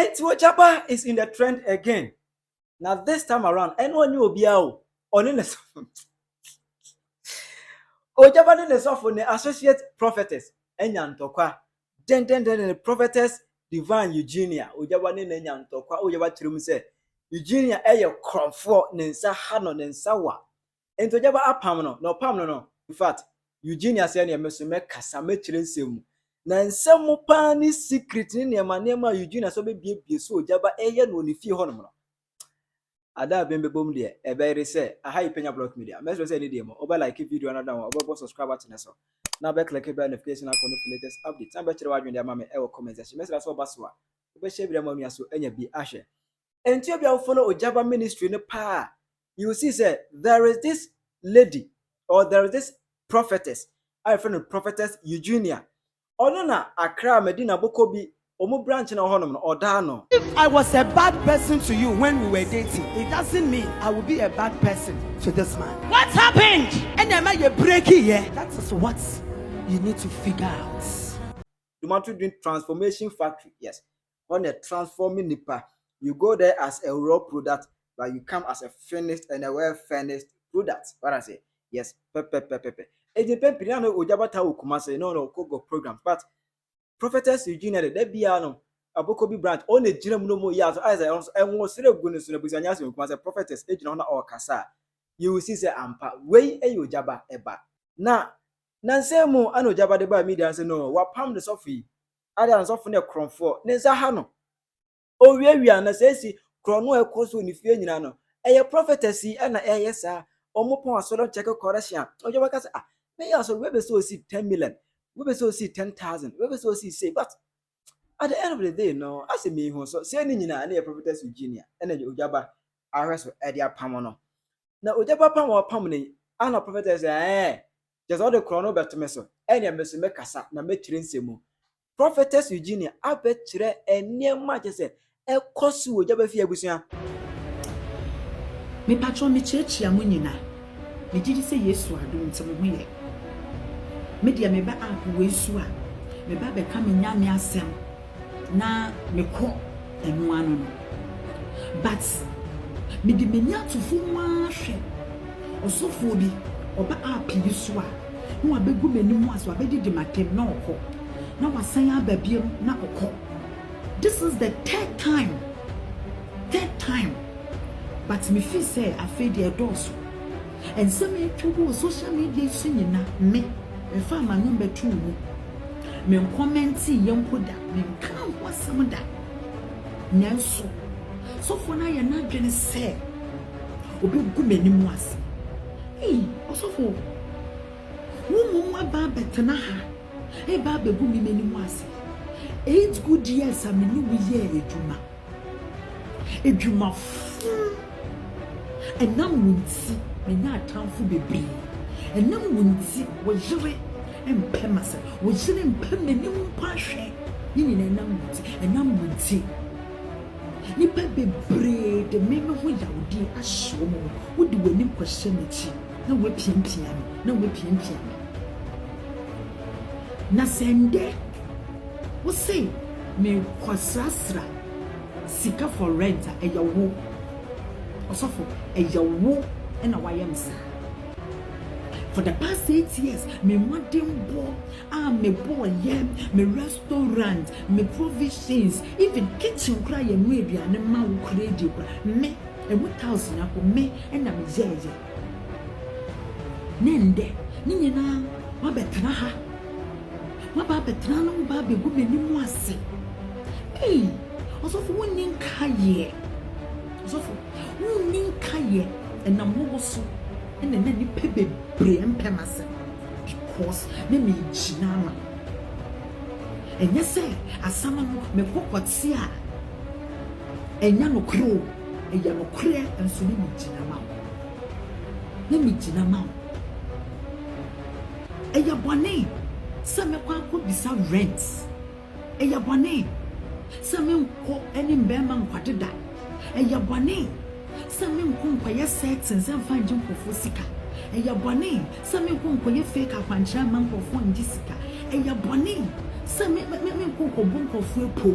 Enti Ogyaba is in the trend again. Na this time around, ɛno ɔnyɛ obiara o, ɔne ne sɔfo. Ogyaba ne ne sɔfo ne associate prophetess anya ntɔkwa dendendenden. Prophetess Divine Eugenia, Ogyaba ne n'anya ntɔkwa. Ogyaba kyerɛ mu sɛ Eugenia ɛyɛ korɔmfoɔ, ne nsa ha no, ne nsa wa. Nti Ogyaba apam no na ɔpam no. In fact, Eugenia sɛ nea mɛso mɛkasa mɛkyerɛ nsɛm mu na nsɛm mu paa ne secret ne nneɛma nneɛma a Eugenia sɛ ɔbɛbiebie so Ogyaba ɛyɛ no wɔ ne fie hɔnom no. Ada a bɛn bɛbɔ mu deɛ, ɛbɛyere sɛ aha yi Penya Block Media. Mɛsrɛ sɛ ɛne deɛ mu wobɛ like video no da ho, wobɛbɔ subscribe button so na bɛclick bell notification akɔ no for latest update, na bɛkyerɛ w'adwene de ama me ɛwɔ comment section. Mɛsrɛ sɛ ɔba so a, wobɛhyɛ bi ama nua so anya bi ahwɛ. Nti obi a follow Ogyaba ministry no paa, you will see sɛ there is this lady or there is this prophetess a yɛfrɛ no Prophetess Eugenia. Ɔno na Accra Medina Boko bi ɔmo branch na hɔnom no ɔdaa no. If I was a bad person to you when we were dating, it doesn't mean I will be a bad person to this man. What happened? And am I break here? That is what you need to figure out. Tomato Drink Transformation Factory. Yes, when they transforming nipa, you go there as a raw product, but you come as a finished and a well finished product. What I say? Yes, pepe pepe pepe. Eti pepe na no Ogyaba ta wo Kumase no kogo program, but Prophetess Eugenia de da bia no Abokobi branch on e gyina mu no mo ya so ayɛ sɛ ɛno nso ɛnwo sere gu ne so na busuanya asɛm Kumase prophetess egyina hɔ na ɔrekasa a, you will see sɛ ampa wei ɛyɛ Ogyaba ɛba na nansɛn mu ana Ogyaba de ba media sɛ no wapam ne sɔfo yi ade a sɔfo no yɛ korɔmfoɔ, ne nsa ha no owiawia na sɛ esi korɔ a ɛkɔ so wɔ ne fie nyinaa no, ɛyɛ prophetess yi ɛna ɛyɛ saa. Ɔmo pɔn asɔrɔ kyɛkɛ correction a Ogyaba ka sɛ, ah, mɛyɛ asɔrɔ wei bɛ sɛ osi 10 million, wei bɛ sɛ osi 10,000, wei bɛ sɛ osi sei, but at the end of the day no, asɛ mihu so sɛ ne nyinaa ne yɛ Prophetess Eugenia ɛna Ogyaba ahwɛ so ɛde apam no. Na Ogyaba pam a ɔpam no yi ana prophetess kyerɛ sɛ ɔde korɔ no bɛto me so, ɛnea me so mɛkasa na mɛkyerɛ nsɛm mu. Prophetess Eugenia abɛkyerɛ nneɛma kyerɛ sɛ ɛkɔ so wɔ Ogyaba fie abusua. Mepatwɔ, mekyiakyia mo nyinaa. Megye di sɛ Yesu adom nti mo ho yɛ. Me deɛ, meba app wei so a, meba bɛka me Nyame asɛm na mekɔ. Ɛno ano no, but mede m'ani ato fam ara hwɛ ɔsɔfoɔ bi ɔba app yi so a, na wabɛgu m'anim ase, wabɛdidi m'atɛm na ɔkɔ, na wasan aba biam na ɔkɔ. This is the third time, third time, but me feel sɛ afei deɛ ɛdɔɔso. Nsɛm a atwa gu wɔ social media yi so nyina, me mfa ama no mbɛto mu, me ncommente yɛ mpo da, menka ho asɛm da. Nanso sɔfoɔ no ayɛ n'adwene sɛ obɛgu m'anim ase. Ei, ɔsɔfo, wo mmom aba abɛtena ha ɛba abɛgu me m'anim ase. 8 good years a me ne wo yɛɛ adwuma, adwumafo, ɛnam wo nti menya atamfo bebree. Ɛnam wo nti wo yere mpɛ ma sɛ wo yere mpɛ m'anim mpo ahwɛ ne nyinaa. Ɛnam wo nti, ɛnam wo nti nipa bebree de me me ho yawdie ahyɛ wɔn mu. Wode w'anim kɔhyɛ m'akyi na woapiapia me, na woapiapia me. Na sɛ ndɛ wose mekɔsrasra sika for rent a, ɛyɛ wo ɔsɔfo, ɛyɛ wo ɛna wayɛ me saa. For the past 8 years, me mmɔdenbɔ a mebɔɔ yɛ me restaurant, me provisions, even kitchen koraa yɛ no aduane ma wo koraa di koraa, me ɛmu thousand akɔ me ɛna me yɛɛyɛ. Ne ndɛ ne nyinaa wabɛtena ha, waba abɛtena no, woba abɛgu m'anim ase. Ei, ɔsɔfo, wonni nkaeɛ. Ɔsɔfo, wonni nkaeɛ. Ɛnam wo so ɛna na nipa bebree mpɛ m'asɛm because ne megyina ama. Ɛnyɛ sɛ asɛm no mekɔ kɔte a ɛnyɛ nokorɛ o, ɛyɛ nokorɛ, nso ne megyina ma wo, ne megyina ma wo. Ɛyɛ bɔne sɛ mɛkɔ akɔbisa rent? Ɛyɛ bɔne sɛ menkɔ ne mbɛrima nkwadeda? Ɛyɛ bɔne sɛ menkɔ nkɔyɛ setting sɛ mfa ngye nkurɔfoɔ sika? Ɛyɛ bɔne sɛ menkɔ nkɔyɛ fake akwankyerɛ ama nkurɔfoɔ ngye sika? Ɛyɛ bɔne sɛ me me menkɔ nkɔbɔ nkurɔfoɔ epo?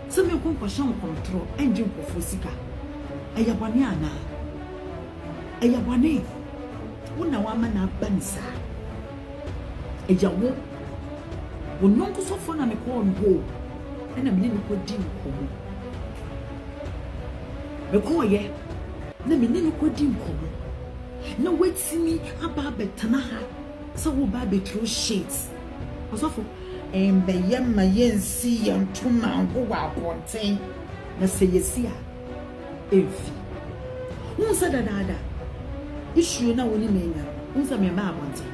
Sɛ menkɔ nkɔhyɛ nkɔmtorɔ ngye nkurɔfoɔ sika, ɛyɛ bɔne anaa? Ɛyɛ bɔne. Wo na woama no aba no saa. Ɛyɛ wo. Wo yɔnko sɔfoɔ na mekɔɔ no hɔ o, ɛna me ne no kɔdii nkɔmmɔ. Mekɔɔyɛ na me ne no kɔdi nkɔmmɔ. Na woatumi aba abɛtena ha sɛ woreba abɛturo shades. Ɔsɔfo, ɛmbɛyɛ ma yɛnsi yɛn ntoma ngo wɔ abɔnten, na sɛ yɛsi a, ɛmfi. Wohu sɛ dadaada issue no a wo ne me anya no, wohu sɛ memmaa abɔnten.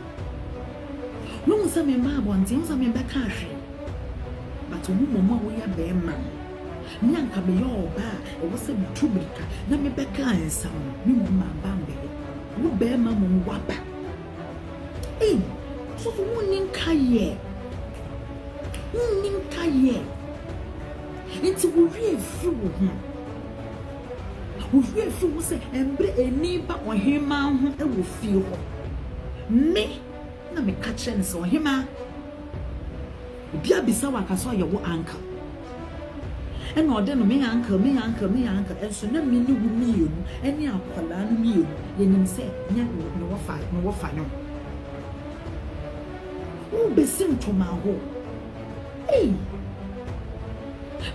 Wohu sɛ memmaa abɔnten, wohu sɛ membɛkaa hwee. But wo mmom a woyɛ bɛrima no, me anka meyɛ ɔbaa a ɛwɔ sɛ metu mmirika na mebɛka nsɛm no, me mmom mamba ambɛyɛ. Wo bɛrima mmom woaba. Ei, sɔfo wonni nkaeɛ. Wonni nkaeɛ. Nti wo werɛ firi wo ho. Wo werɛ firi wo sɛ mmerɛ ani ba ɔhemaa ho wɔ fie hɔ. Me na meka kyerɛ no sɛ ɔhemaa, obi abisa wo aka sɛ ɔyɛ wo uncle. Ɛna ɔde no me uncle, me uncle, me uncle. Ɛnso na me ne wo mmienu ɛne akwadaa no mmienu yɛnim sɛ nyɛ ne wɔfa ne wɔfa no. Wobɛsi ntoma hɔ. Ei!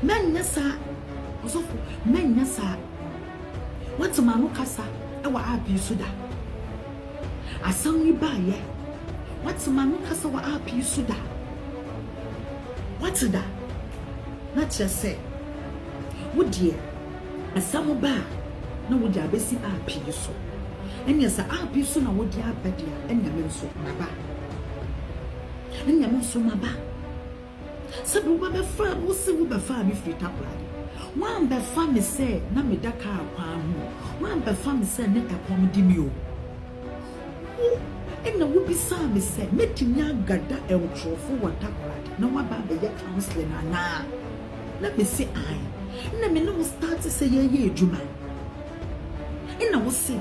Mɛnyɛ saa. Ɔsɔfo, mɛnyɛ saa. Woate m'ano kasa wɔ app yi so da? Asɛm yi baayɛ. Woate m'ano kasa wɔ app yi so da? Woate da? Na kyerɛ sɛ, wo deɛ, asɛm ba a, na wode abɛsi app yi so. Ɛnneɛ sɛ app yi so na wode aba deɛ a, ɛnneɛ me nso maba. Ɛnneɛ me nso maba. Sɛbe wobɛbɛfaa me, wose wobɛfaa me firi Takoradi. Woambɛfa me sɛ na meda kaa kwan ho o, woambɛfa me sɛ ne ɛkɔm de me o. Wo na wobisaa me sɛ mɛtumi agada nkurɔfo wɔ Takoradi na woaba abɛyɛ counseling anaa? Na mese ae. Nna me ne wo starte sɛ yɛreyɛ adwuma. Nna wose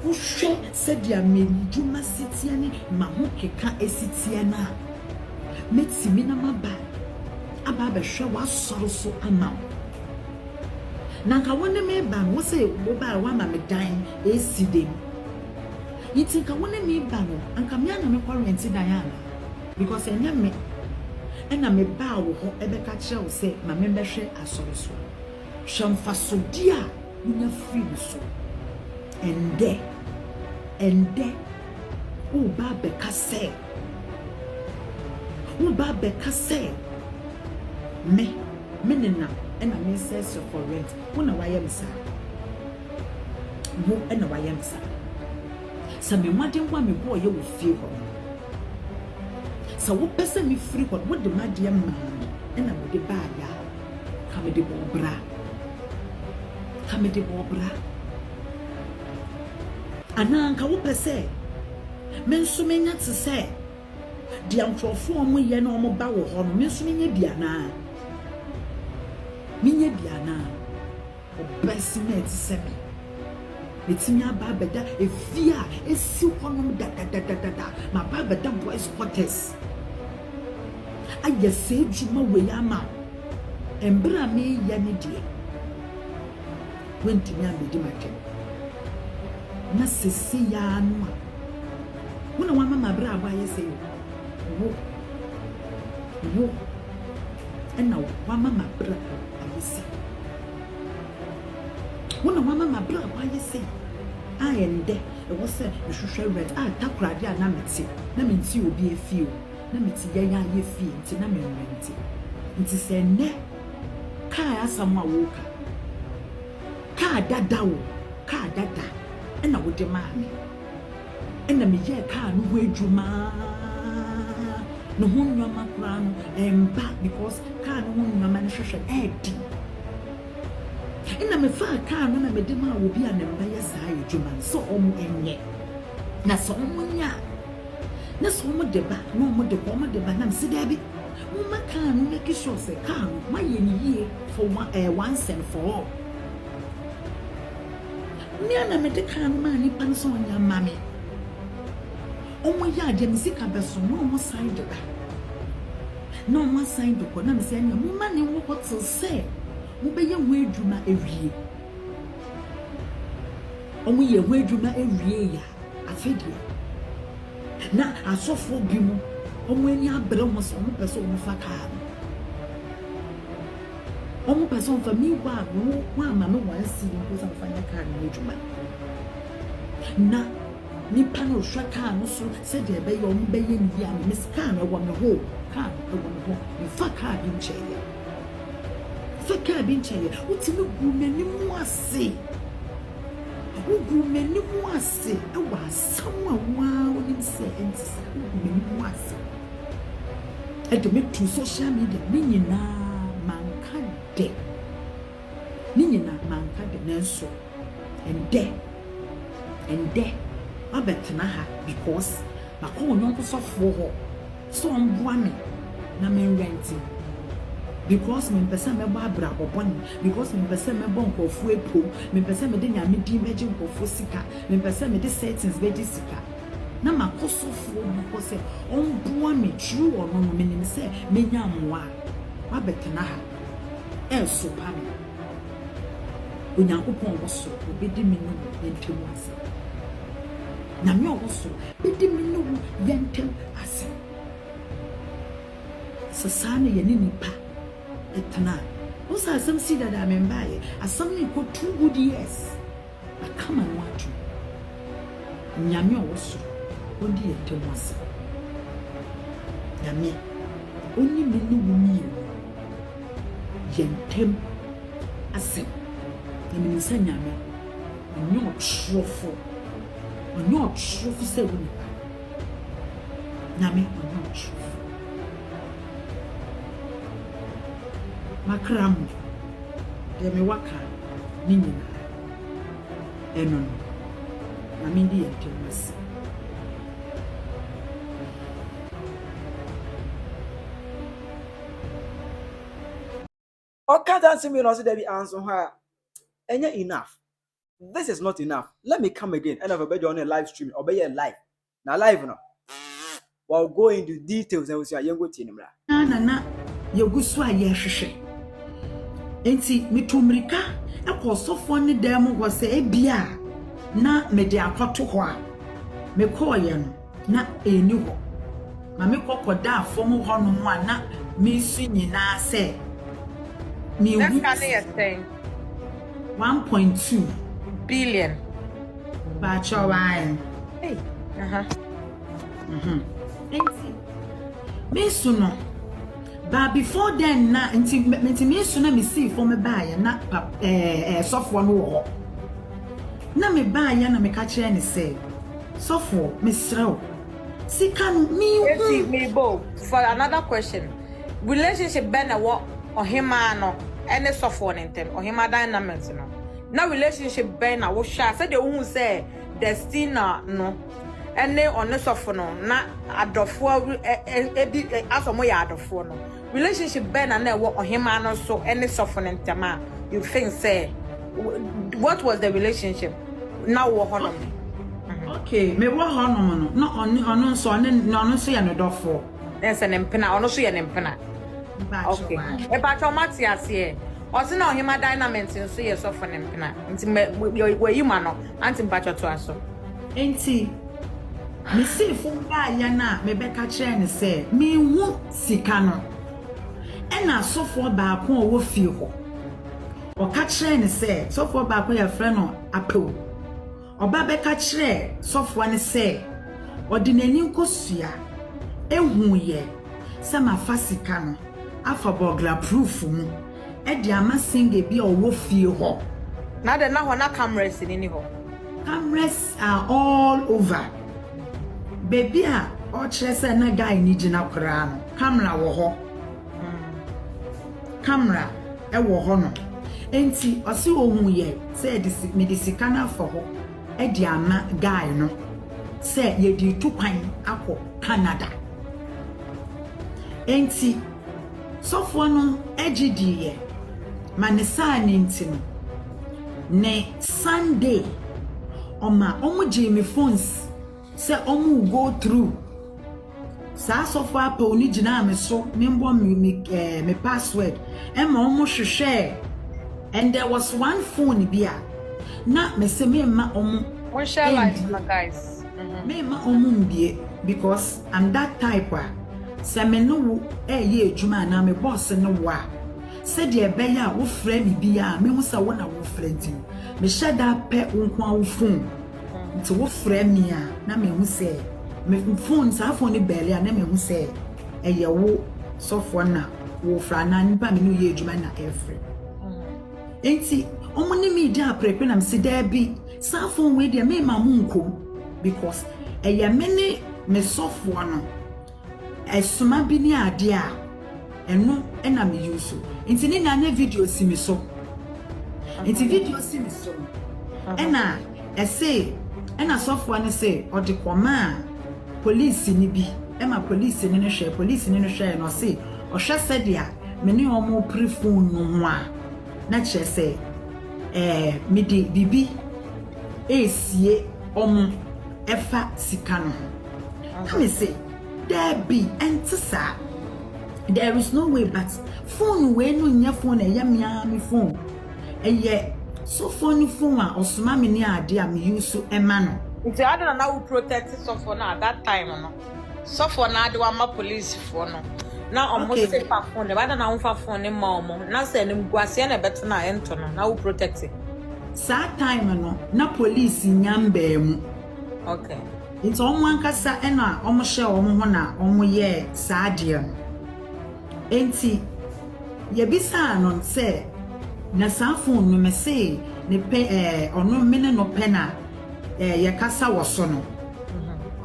Wohwɛ sɛdeɛ me ndwuma si teɛ ne m'ahokeka si teɛ no a, mɛtumi na maba aba abɛhwɛ w'asɔre so ama wo. Na nka wo ne me ba no, wo se wobaeɛ woama me dan ɛsi dɛm. Nti nka wo ne me ba no, anka me ara na mekɔ rente dan anaa? Because ɛnyɛ me ɛna mebaa wo hɔ ɛbɛka kyerɛ wo sɛ ma memmɛhwɛ asɔre so. Hwɛ mfasodeɛ a wonya firi ne so ɛndɛ. Ɛndɛ, woreba abɛka sɛ, woreba abɛka sɛ me, me nenam ɛna mesrɛsrɛ for rent. Wo na woayɛ me saa. Wo na woayɛ me saa. Sɛ me mmɔdenbɔ a mebɔɔyɛ wɔ fie hɔ no, sɛ wopɛ sɛ mefiri hɔ no, wode m'adeɛ maa me ɛna mede baeɛ a, Ka mede bɔɔ bra. Ka mede bɔɔ bra. Anaa anka wopɛ sɛ me nso menya te sɛ deɛ nkurɔfoɔ a wɔyɛ na wɔba wɔ hɔ no, me nso menya bi anaa? Menya bi anaa? Ɔbaa a ɛte sɛ me. Metumi aba abɛda efie a esi hɔnom dadadadada. Maba abɛda boys quarters. Ayɛ saa adwuma wei ama wo. Mmerɛ a mereyɛ ne deɛ, woantumi ammɛdi m'atɛm. Na seesei ara no a, wo na woama m'abrabɔ ayɛ sei o. Wo, wo na woama m'abrabɔ ayɛ sei. Wo na woama m'abrabɔ ayɛ sei a ɛndɛ ɛwɔ sɛ mehwehwɛ rent a Takoradi a na mete na mente obi afie o na mete yɛn a yɛ fie nti na menrente nti sɛ ɛnnɛ kaa asɛm a woka kaa dada o kaa dada ɛna wode maa me Ɛna meyɛɛ car no ho adwuma aa ne ho nnoɔma koraa no ɛmba because car no ho nnoɔma no hwehwɛ no ɛɛden. Ɛna mefaa car no na mede maa obi a ne mma yɛ saa adwuma no sɛ ɔmo nyɛ. Na sɛ ɔmo nyɛ a na sɛ ɔmo de ba na ɔmo de kɔ ɔmo de ba na mese daabi momma car no make sure sɛ car no moayɛ no yie for one, eh, once and for all. Me ara na mede kaa no maa nipa no sɛ ɔnyɛ mma me. Wɔyɛ adeɛ me sika bɛso na wɔsan de ba. Na wɔn asan de kɔ na mesɛ ɛnea momma ne wɔ hɔ till sɛ mobɛyɛ ho adwuma awie. Wɔn yɛ ho adwuma awie ya afei deɛ na asɔfoɔ bi mo wɔn ani abere ho sɛ wɔn pɛ sɛ wɔn fa kaa no. Wɔn pɛ sɛ wɔn fa meanwhile no wɔn ama me one cedi mpo sɛ wɔn fa nyɛ kaa no ho adwuma. Na Nipa no rehwɛ kaa no so sɛdeɛ ɛbɛyɛ a wɔbɛyɛ no yie ama me. Kaa no ɛwɔ me hɔ o, kaa no ɛwɔ me hɔ. Mfa kaa bi nkyɛeɛ. Mfa kaa bi nkyɛeɛ. Wotumi guu m'anim ase. Woguu m'anim ase wɔ asɛm a wo ara wonim sɛ ɛnte saa. Woguu m'anim ase. Ɛde me too social media ne nyinaa manka dɛ. Ne nyinaa manka dɛ nanso. Ɛndɛ, ɛndɛ mabɛtena ha because makɔ wo yɔnko sɔfoɔ hɔ sɛ ɔmboa me na me nrɛnte because mempɛ sɛ mɛbɔ abrabɔ bɔne, because mempɛ sɛ mɛbɔ nkurɔfoɔ apom, mempɛ sɛ mede Nyame din bɛgye nkurɔfoɔ sika, mempɛ sɛ mede settings bɛgye sika. Na makɔ sɔfoɔ bi hɔ sɛ ɔmboa me through ɔno no menim sɛ mɛnya mmoa a, wabɛtena ha ɛresopa me. Onyankopɔn a ɔwɔ soro, ɔbɛdi me ne wo yɛn ntam asɛm. Nyame a ɔwɔ soro bɛdi me ne wo yɛn ntam asɛm. Sɛ saa na yɛne nipa tena a, wo sɛ asɛm si dada a membaeɛ, asɛm no rekɔ two good years. Maka m'ano atom. Nyame a ɔwɔ soro, ɔndi yɛn ntam asɛm. Nyame, ɔnni me ne wo mmienu yɛn ntam asɛm. Na menim sɛ Nyame, ɔnyɛ ɔtorofo. Ɔnyɛ ɔtorofo sɛ wo nipa. Nyame, ɔnyɛ ɔtorofo. Makra mo, deɛ mewɔ aka ne nyinaa, ɛno no, Nyame ndi yɛn ntam asɛm. Ɔka saa nsɛm yi na ɔse dabi anso hɔ a ɛnyɛ enough this is not enough let me come again ɛna afei ɔbɛgye ɔne live stream ɔbɛyɛ live na live no wɔn go into details na wosua yɛn go tie ne mmra. Na na yɛgu so a yɛrehwehwɛ. Enti metuu mmirika kɔɔ ɔsɔfoɔ no dan mu hɔ sɛ ebia na mede akɔto hɔ a. Mekɔeɛ no, na ɛnni hɔ. Ma mekɔ kɔdaa fam hɔnom a na meresu nyinaa sɛ Na mehu sika no yɛ sɛn? 1.2. Billion. Baakyɛw ae. Hey, aha. Nti mesu no ba before then na nti nti mesu na mesii fam baeɛ na pap ɛɛ ɛɛ sɔfoɔ no wɔ hɔ na mebaeɛ na meka kyerɛ ne sɛ sɔfoɔ mesrɛ wo sika no Eti mehu mebo for another question. Relationship bɛn na ɛwɔ ɔhemaa no ɛne sɔfoɔ no ntam? Ɔhemaa dynamics no. Na relationship bɛn na wohwɛ a sɛdeɛ wohu sɛ Destina no ɛne ɔne sɔfo no na adɔfoɔ ebi asɛ ɔmo yɛ adɔfoɔ no. Relationship bɛn na na ɛwɔ ɔhemaa no so ɛne sɔfo no ntam a you think sɛ what was the relationship na wɔ hɔnom? Okay, mewɔ hɔnom no na ɔne ɔno nso ɔne na ɔno nso yɛ ne dɔfoɔ. Na sɛ ne mpena ɔno nso yɛ ne mpena. Mpakyɛw Okay. ae. Mepakyɛw mate aseɛ. Ɔse na ɔhema dynamite nso yɛ sɔfo ne mpena. Nti wayi ma no. Aunty mpakyɛw toa so. Enti mesii fam baeɛ no a mebɛka kyerɛɛ no sɛ menhu sika no. Ɛna sɔfoɔ baako a ɔwɔ fie hɔ, ɔka kyerɛɛ no sɛ, sɔfoɔ baako a yɛfrɛ no Apew, Ɔba bɛka kyerɛɛ sɔfoɔ no sɛ ɔde n'ani nkosua huiɛ sɛ mafa sika no afa burglar proof mu de ama singer bi a ɔwɔ fie hɔ. Na adɛn na hɔ na cameras nni hɔ? Cameras are all over. Baabi a ɔkyerɛ sɛ na guy no gyina koraa no, camera wɔ hɔ. Camera wɔ hɔ nom. Enti ɔse ohuu yɛ sɛ yɛde si mede sika no afa hɔ de ama guy no sɛ yɛde retu kwan akɔ Canada. Enti sɔfoɔ no gye diiɛ ma ne saa no nti no, ne Sunday ɔma wɔn gyee me phones sɛ wɔn go through. Saa sɔfo apaw no gyinaa me so membɔ me me eh, me password ɛma wɔn hwehwɛɛ and there was one phone bi a na mese memma wɔn Mo share live mbie no guys. Memma wɔn mbie because I'm that type a sɛ me ne wo ɛɛyɛ adwuma anaa me boss ne wo a sɛdeɛ ɛbɛyɛ a wofrɛ me biara a mehu sɛ wo na wofrɛ nti no mehyɛ da pɛ wo nko ara wo phone. Nti wo frɛ me a na mehu sɛ me phone saa phone no bɛɛle a na mehu sɛ ɛyɛ wo sɔfoɔ na wo frɛ anaa nipa a me ne wo yɛ adwuma na ɛfrɛ. Nti wɔn ne me di aprepe na me se daabi saa phone wei deɛ me ma mo nkom because ɛyɛ me ne me sɔfoɔ no ɛsoma bi ne adeɛ a ɛno ɛna me use nti ne nyinaa ne video si me so nti video si me so no ɛna ɛse ɛna sɔfoɔ no se ɔde kɔma a polisi ni bi ɛma polisi ni no hwɛ polisi ni no hwɛ no ɔse ɔhwɛ sɛdeɛ me ne wɔn pere phone no ho a na kyerɛ sɛ mede biribi esie wɔn ɛfa sika no ho na me se daabi ɛnte saa there is no way but phone wei no nyɛ phone ɛyɛ mmea me phone ɛyɛ sɔfoɔ no phone a ɔsoma me ne adeɛ a me use ɛma no. Nti adi na na wo protect sɔfoɔ no at that time no. Sɔfoɔ no ade wama policefoɔ no. Na ɔmo se fa phone no, adi na wo fa phone no ma ɔmo. Na sɛ animguaseɛ na ɛbɛto na ɛnto no, na wo protect. Saa time no na police nya mbaa mu. Nti ɔmo ankasa ɛna ɔmo hyɛ ɔmo ho na ɔmo yɛ saa adeɛ no. Nti yɛbisaa no sɛ na saa phone no me se ne pɛ ɔno me ne no pɛ na yɛkasa wɔ so no.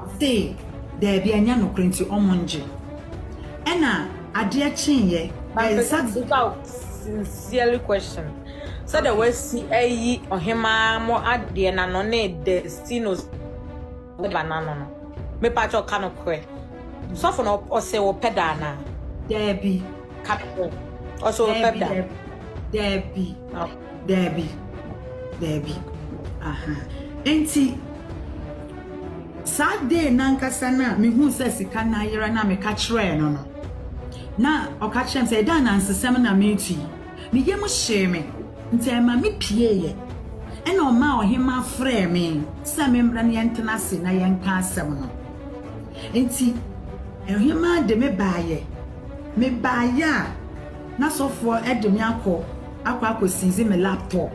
Ɔse daabi ɛnyɛ nokorɛ nti ɔmo ngye. Ɛna adeɛ kyeeɛ. But sincerely question. Sɛ de wasi ayi ɔhemaa mo adeɛ na no ne destino ba n'ano no. Mepa kyɛw ka no korɛ. Sɔfo no ɔsɛ wɔ pɛ da ana? Daabi. Ka no korɛ. Ɔsɛ wɔ pɛ da. Daabi. Daabi. Daabi. Aha. Enti saa day nankasa na mehu sɛ sika na ayera na meka kyerɛɛ no no. Na ɔka kyerɛ me sɛ ɛda anansesɛm na metu yi. Me yam hyee me. Nti ɛma me pieeɛ. Ɛna ɔmaa ɔhema frɛɛ me sɛ memmra na yɛntena ase na yɛnka asɛm no. Nti ɔhema de me baeɛ. Me baeɛ a na sɔfoɔ de me akɔ akɔseize me laptop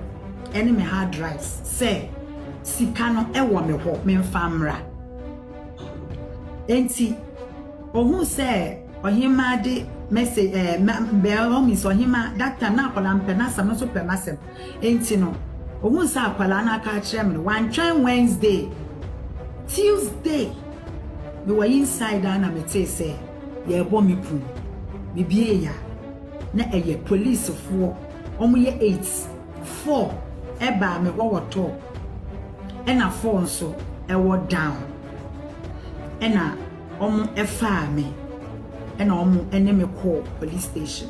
ɛne me hard drives sɛ sika no ɛwɔ me hɔ memfa mmra. Nti ohun sɛ ɔhema de message by all means ɔhema that time na akwadaa mpɛ n'asɛm no nso pɛ m'asɛm. Nti no ohun sɛ akwadaa no aka akyerɛ me no wantwɛn Wednesday, Tuesday mewɔ inside a na metee sɛ yɛrebɔ me pon. Mebie ya na ɛyɛ policefoɔ wɔn yɛ 8 4 ɛbaa me hɔ wɔ top ɛna 4 nso ɛwɔ down ɛna wɔn ɛfaa me ɛna wɔn ɛne me kɔɔ police station.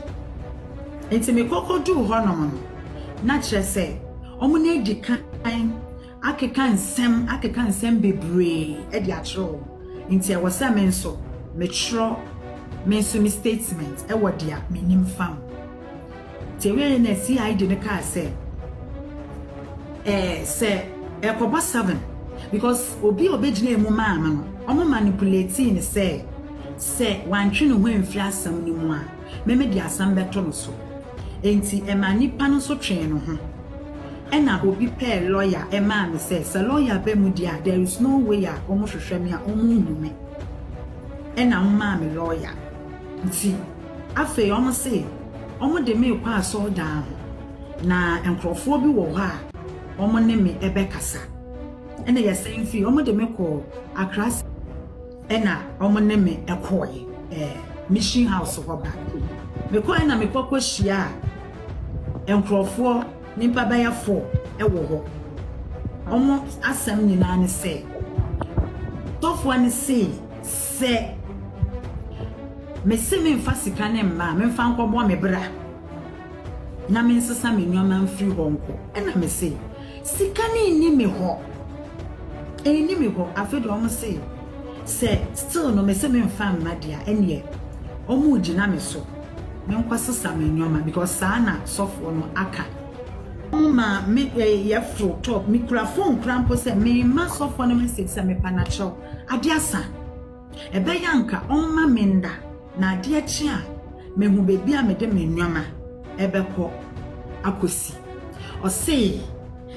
Nti me kɔkɔ duu hɔnom no na kyerɛ sɛ wɔn na edi kan akeka nsɛm bebree ɛde akyerɛ wɔn. Nti ɛwɔ sɛ me nso metwerɛ me nso me statement ɛwɔ deɛ menim fam. Nti ewie na CID no kaa sɛ sɛ ɛkɔbɔ 7 because obi a obɛgyina emu maa me no ɔmo manipulate ne sɛ wantwe ne ho amfiri asɛm no mu a meme de asɛm bɛto no so. Nti ɛma nipa no nso twee ne ho. Ɛna obi pɛɛ lawyer ɛmaa me sɛ lawyer bɛ mu deɛ a there is no way a ɔmo hwehwɛ me a ɔmo nhu me. Ɛna ɔmo maa me lawyer. Nti afei ɔmo se ɔmo de me kɔ asɔredan ho na nkurɔfoɔ bi wɔ hɔ a ɔmo ne me ɛbɛkasa. Ɛna yɛsɛn fi ɔmo de me kɔ Accra ɛna ɔmo ne me ɛkɔɔɛ mission house hɔ ba. Mekɔɛ na mekɔ kɔhyia a nkurɔfoɔ nipa bɛyɛ 4 ɛwɔ hɔ. Ɔmo asɛm nyinaa ne sɛ sɔfoɔ ne se sɛ mese memfa sika ne mma a memfa nkɔbɔ me bra na mensesa me nneɛma mfiri hɔ nkɔ. Ɛna mese sika ne nni me hɔ. Ɛnni me hɔ. Afei deɛ ɔmo se Sɛ still no mese memfa mma deɛ a, ɛneɛ ɔmo gyina me so menkɔ sesa me nneɛma because saa na sɔfoɔ no aka. Ɔmo ma me yɛforo top, mekura phone kora mpo sɛ mema sɔfoɔ no message sɛ mepa n'akyɛw ade asa. Ɛbɛyɛ anka ɔmma me nda na adeɛ kye a mehu baabi a mede me nneɛma ɛbɛkɔ akɔsi. Ɔsee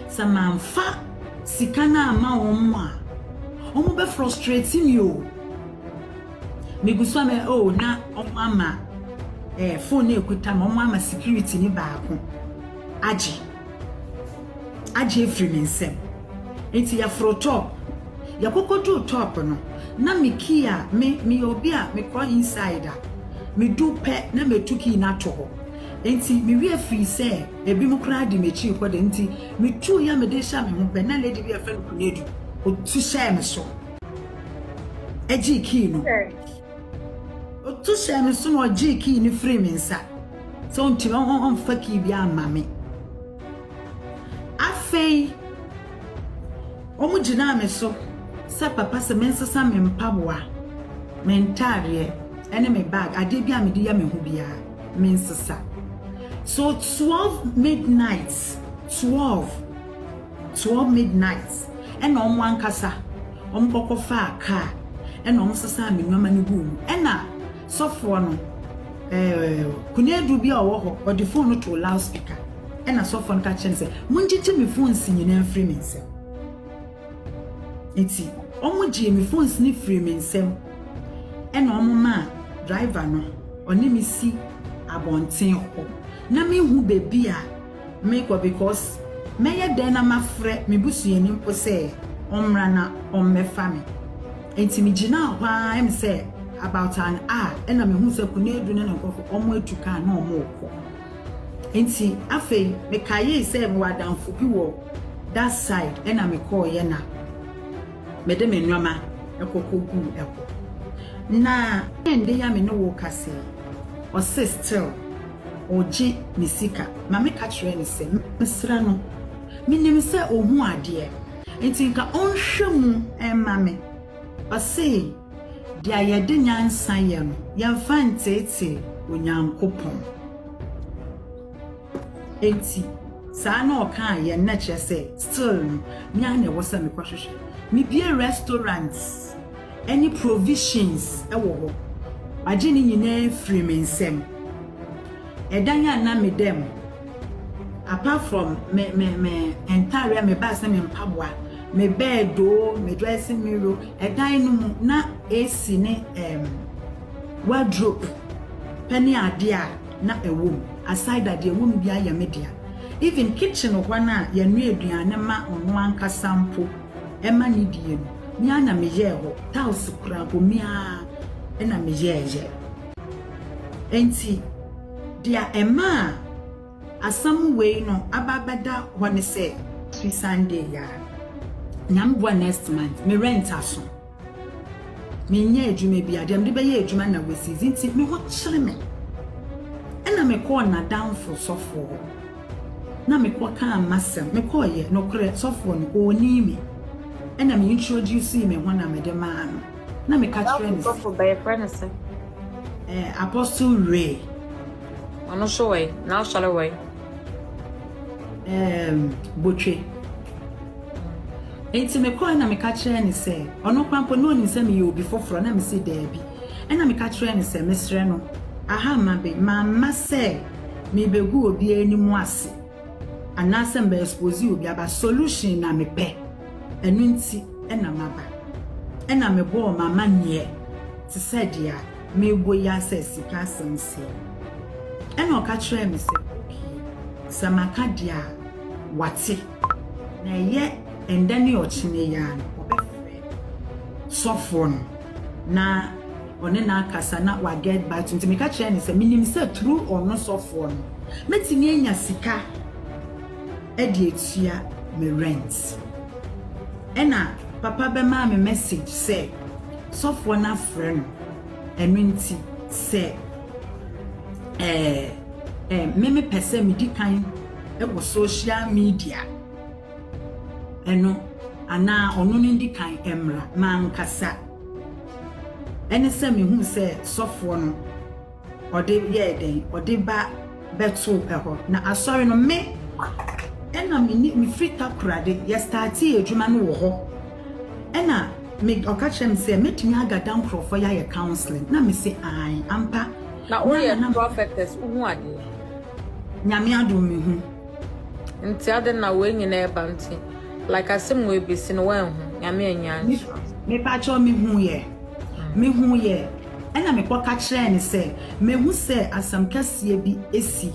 sɛ mamfa sika no ama wɔn a, wɔn bɛ frustrate me o. Megu so a mɛ oh na wɔn ama phone no ekuta ma wɔn ama security ne baako agye efiri me nsam. Nti yɛforo top, yɛkɔkɔduru top no na me key a me meyɛ obi a mekɔ inside a medu pɛ na metu key no ato hɔ. Nti mewie firi sɛ ebi mu koraa di m'akyi kɔ de, nti metu yɛ mede hyɛ me ho pɛ na lady bi a yɛfrɛ no Kunedu otu hyɛɛ me so ɛgyee key no. Otu hyɛɛ me so na ɔgyee key no firi me nsa sɛ ɔntumi ɔmfa key bi ama me. Afei wɔn gyinaa me so sɛ papa sɛ mensesa me mpaboa, me ntaadeɛ ɛne me bag, adeɛ bi a mede yɛ me ho biara mensesa. So 12 midnight, 12 midnight ɛna wɔn ankasa wɔn kɔkɔ faa kaa ɛna wɔn sesa me nneɛma no guu mu. Ɛna sɔfoɔ no Kunedu bi a ɔwɔ hɔ, ɔde phone no to loudspeaker, ɛna sɔfoɔ no ka kyerɛ no sɛ mongyegye me phones nyinaa mfiri me nsam. Nti wɔn gyee me phones no firi me nsam, ɛna wɔn maa driver no ɔne me si abɔnten hɔ na mehu beebi a mekɔ because mɛyɛ dɛn na mafrɛ me busuani mpo sɛ ɔmmra na ɔmmɛfa me. Nti megyinaa hɔ ara sɛ about an hour ɛna mehu sɛ Kunedu ne ne nkurɔfo ɔmo atu kaa na ɔmo rekɔ. Nti afei mekaee sɛ mewɔ adamfo bi wɔ that side, ɛna mekɔɔyɛ na mede me nneɛma ɛkɔkɔ guu ɛhɔ. Na ɛnde ya me ne wo kasa yi, ɔse still ɔgye me sika. Ma meka kyerɛ ne sɛ mesrɛ no, menim sɛ ohu adeɛ nti nka ɔnhwɛ mu ɛmma me. Ɔse deɛ yɛde nyansa yɛ no, yɛmfa nteetee Onyankopɔn. Enti saa na ɔkaa yɛn na kyerɛ sɛ still no mea na ɛwɔ sɛ mekɔhwehwɛ. Mebie restaurant ɛne provisions ɛwɔ hɔ, wagye ne nyinaa firi me nsam. Ɛdan a na meda mu, apart from me ntaare a me bags ne me mpaboa, me bed o, me dressing mirror, ɛdan no mu na AC ne wardrobe pɛ ne adeɛ a na ɛwɔ mu. Aside that, deɛ ɛwɔ mu bi ayɛ me dea. Even kitchen hɔ no a yɛnoa aduane ma ɔno ankasa mpo ɛma ne die no, me ara na meyɛɛ hɔ. Tiles koraa mpo, me ara ɛna meyɛɛyɛ. Nti deɛ ɛma a asɛm wei no aba abɛda hɔ ne sɛ sui Sunday ya Nyame boa, next month me rent aso. Menyɛ adwuma bi adeɛ mede bɛyɛ adwuma na wɔasisi nti me ho kyerɛ me. Ɛna mekɔɔ n'adamfo sɔfoɔ hɔ na mekɔ kaa m'asɛm. Mekɔɔyɛ nokorɛ, sɔfoɔ no ɔɔni me, ɛna me introduce me ho na mede maa no na meka kyerɛ no sɛ Sɔfo bɛyɛ frɛ no sɛ Apostle Ray. Ɔno nso wɔ na asɔre wɔ Botwe. Nti mekɔɛ na meka kyerɛ ne sɛ ɔno kora mpo na ɔnim sɛ meyɛ obi foforɔ na mesi daabi. Ɛna meka kyerɛ ne sɛ mesrɛ no, aha ma be mamma sɛ mebɛgu obi anim ase anaasɛ mbɛ expose obi aba, solution na mepɛ. Ɛno nti ɛna maba. Ɛna mebɔɔ mama neɛ te sɛ deɛ a mebɔ yi asɛ sika asɛm sie. Ɛna ɔka kyerɛɛ me sɛ okay, sɛ maka deɛ a wate na ɛyɛ ɛndɛ ne ɔkyene yi ara no ɔbɛfrɛ sɔfoɔ no na ɔne no akasa na wa get back to. Nti meka kyerɛ ne sɛ menim sɛ through ɔno sɔfoɔ no mɛtumi anya sika ɛde atua me rent. Ɛna papa bɛmaa me message sɛ sɔfoɔ no afrɛ no, ɛno nti sɛ ɛɛ ɛɛ me mepɛ sɛ medi kan ɛwɔ social media ɛno anaa ɔno no ndi kan mmra mankasa. Ɛne sɛ mehuu sɛ sɔfoɔ no ɔde yɛɛ dɛn, ɔde ba bɛtoo ɛhɔ. Na asɔre no me ɛna me ne mefiri Takoradi, yɛ startee adwuma no wɔ hɔ. Ɛna me ɔka kyerɛ me sɛ mɛtumi agada nkorɔfoɔ yi ayɛ counseling, na me se aane ampa. Na Na woyɛ na prophetess, wohu adeɛ? Nyame adom mehu. Nti adɛn na wei nyinaa ɛba nti like asɛm wei besi no woanhu? Nyame anyi ankyerɛ wo. Mepakyɛw mehu yɛ. Mehu yɛ ɛna mekɔ ka kyerɛɛ no sɛ mehu sɛ asɛm kɛseɛ bi asi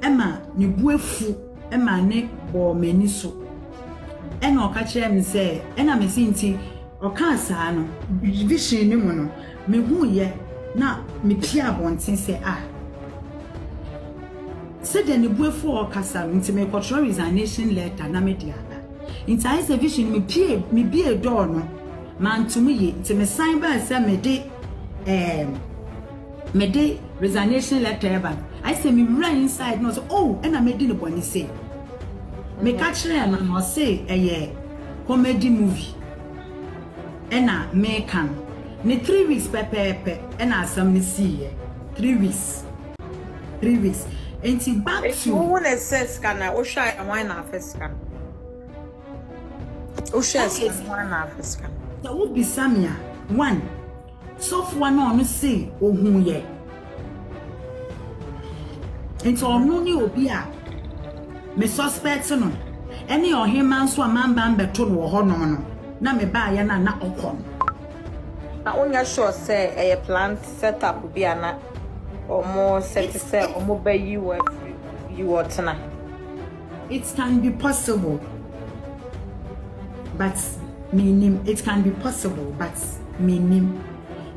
ɛma ne bo afu ɛma ne bɔɔ m'ani so ɛna ɔka kyerɛɛ me sɛ ɛna mese nti ɔkaa saa no vision no mu no mehu yɛ na mepie abɔnten sɛ ah Sɛdeɛ ne bo afu a ɔrekasa no nti merekɔtwerɛ resignation letter na mede aba. Nti ayɛ sɛ vision no mepie mebie door no manto mu yie nti mesan baa sɛ mede ɛɛm mede resignation letter ɛba no ayɛ sɛ mewura inside na ɔsɛ oh ɛna medi ne bɔne sei. Meka kyerɛɛ no na ɔse ɛyɛ comedy movie ɛna meka no. Ne 3 weeks pɛpɛɛpɛ ɛna asɛm no siiɛ. 3 weeks. 3 weeks nti back Eti to. wohu ne sɛ sika na wohwɛ a hwan na afa sika no? Wohwɛ sika no hwan na afa sika no? Sɛ wobisa me a, one sɔfoɔ na ɔno se ohun yɛ nti ɔno ne obi a me suspect no, ɛne ɔhema nso a mamba mbɛto no wɔ hɔnom no na mebaayɛ no a na ɔkɔ no. Na wonyɛ sure sɛ ɛyɛ plan set up bi a na ɔmo set sɛ ɔmo bɛyi wɔ afiri yi wɔ tena? It can be possible but menim. It can be possible but menim.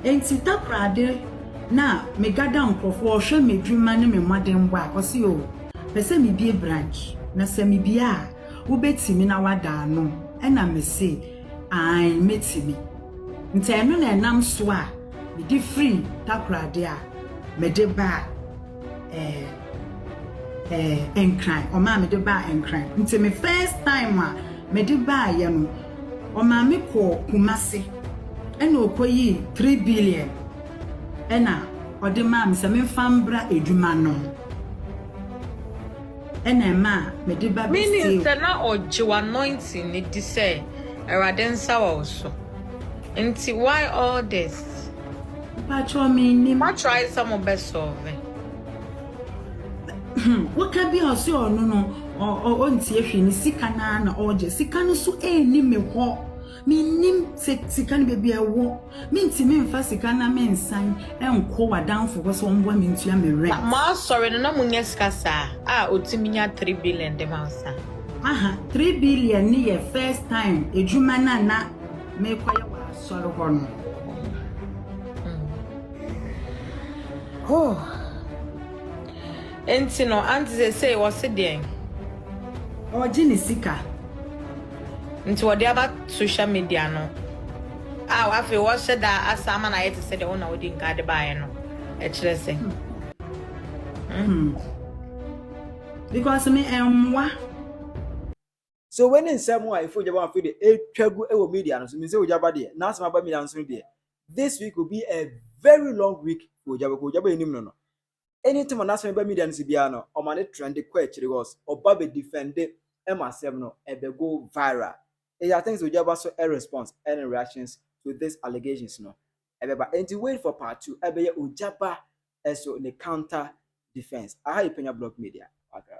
Nti Takoradi na megada nkurɔfoɔ ɔhwɛ me dwuma ne me mmɔdenbɔ a ɔsi o pɛ sɛ mebie branch na sɛ mebie a wobɛtumi na wada ano, ɛna mese ae, mɛtumi. Nti ɛno na ɛnam so a mede firi Takoradi a mede baa Nkran. Ɔmaa mede baa Nkran. Nti me first time a mede baayɛ no, ɔmaa me kɔɔ Kumase ɛna ɔkɔyii 3 billion ɛna ɔde maa me sɛ memfa mbra edwuma no ɛna ɛma a mede ba Meaning bɛstay. sɛ na ɔgye w'anointing ne di sɛ Awurade nsa wɔ wo so. Nti why all this? Mpakyɛw mennim. Wa try sɛ mo bɛ solve? Woka bi a ɔsɛ ɔno no ɔntie hwee, ne sika naa na ɔregye. Sika no so ɛnni me hɔ. Mennim sɛ sika no baabi a ɛwɔ. Mentumi mfa sika na mensan ɛnkɔ w'adamfo hɔ sɛ ɔmboa me ntua me rent. Mo asɔre no na mo nya sika saa a otumi nya 3 billion de ma wo saa? Aha, 3 billion ne yɛ first time edwuma no a na mekɔyɛ wɔ asɔre hɔ no. Oh. Nti no aunty sɛ wɔse deɛn? Ɔgye ne sika. Nti wɔde aba social media no a afei wɔhyɛ da asa ama no ayɛ te sɛ deɛ wo na wodi nka de baeɛ no, ɛkyerɛ sɛ Because me ɛmmoa. So when nsɛm a Efo Ogyaba afei de etwa gu wɔ media no so mi sɛ Ogyaba deɛ n'asɛm aba media no so deɛ, this week will be a very long week for Ogyaba. Ko Ogyaba anim no, anytime a n'asɛm ba media no so biara no, ɔma ne trend kɔ akyire hɔ, ɔba bɛ defend ɛma asɛm no ɛbɛ go viral. Ɛyɛ I think sɛ Ogyaba so ɛ response ɛne reactions to this allegations no ɛbɛba. Nti wait for part two, ɛbɛyɛ Ogyaba ɛso ne counter defence. Aha yɛ Penya Block Media. Akra.